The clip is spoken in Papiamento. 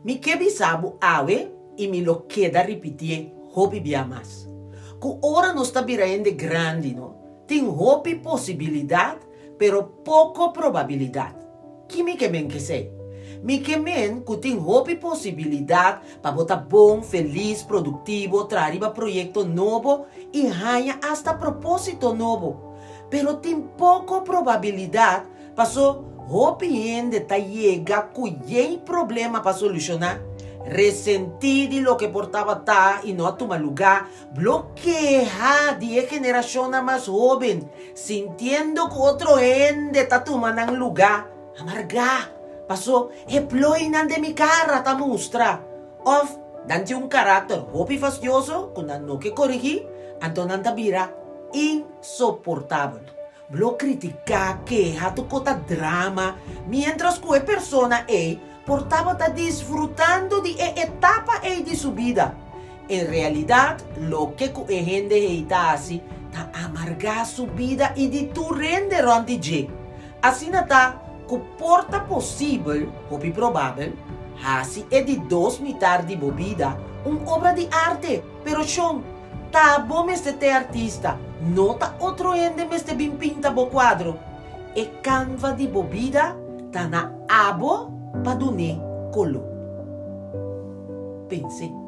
Mi ke bisa bo awe i mi lo keda ripitié hopi bia mas, ku ora nos ta bira hende grandi no tin hopi posibilidat pero poko probabilidat. Ki mi ke men kesei? Mi ke men ku tin hopi posibilidat pa bo ta bon, felis, produktivo, traha riba proyekto nobo i haña asta propósito nobo. Pero tin poko probabilidat paso hopi hende ta yega ku yei problema pa solushoná, resentí di loke por tabata i no a tuma lugá, blo keha di e generashonnan mas hóben, sintiendo ku otro hende ta tuma nan lugá, amargá paso e ploinan den mi kara ta mustra òf nan tin un karakter hopi fastioso ku nan no ke korigí, anto nan ta bira insoportabel. Blo kritiká, keha, tur kos ta drama, miéntras ku e persona ei por tabata disfrutando di e etapa ei di su bida. En realidat, loke ku e hende ei ta hasi ta amargá su bida i di tur hende rònt di dje. Asina ta ku por ta posibel, hopi probabel, hasi e di dos mitar di bo bida un obra di arte. Pero shon, ta bo mester t'e artista, no ta otro hende mester bin pinta bo kuadro. E kanva di bo bida ta na abo pa dun'é koló. Pens'é.